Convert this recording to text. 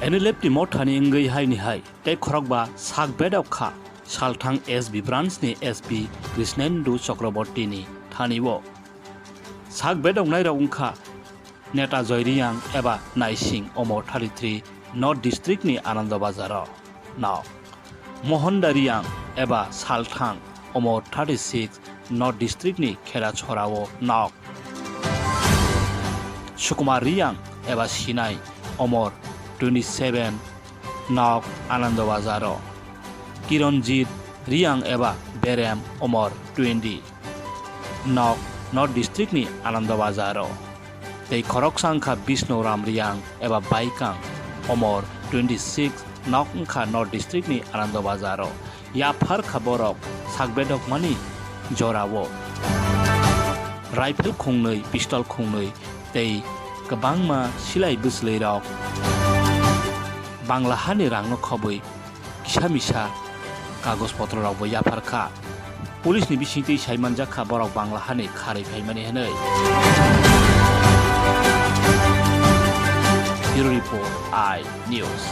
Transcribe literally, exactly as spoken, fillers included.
N L F ni mothani wngwi haini hai tei khorokba sak bedok kha salthang S B branch ni S P Krishnendu Chakraborty ni thani o. Sak bedok nairok wngkha Neta Joy Reang eba Naising, umor thirty-three, North District ni Anando Bazar o nok. Mohan Da Reang eba Salthang, umor thirty-six, North District ni Kherachhora o nok. Sukumar Reang eba Sinai, umor twenty-seven, nok Anando Bazar o. Kironjit Reang eba Berem, umor twenty, nok North District ni Anando Bazar o. Tei khoroksa wngkha Bishnu Ram Reang eba Baikang, umor twenty-six, nok wngkha North District ni Anando Bazar o. Yaphar kha borok sak bedokmani jora o. Rifle khungnwi, pistol khungnwi tei kwbangma silai bwswlwi rok Bangla hani rangno khobwi kisa misa kagoj potro rokbo yaphar kha. Police ni bisingtwi sai manjak kha borok Bangla hani kharwi phaimani hwnwi. Bureau Report, I News.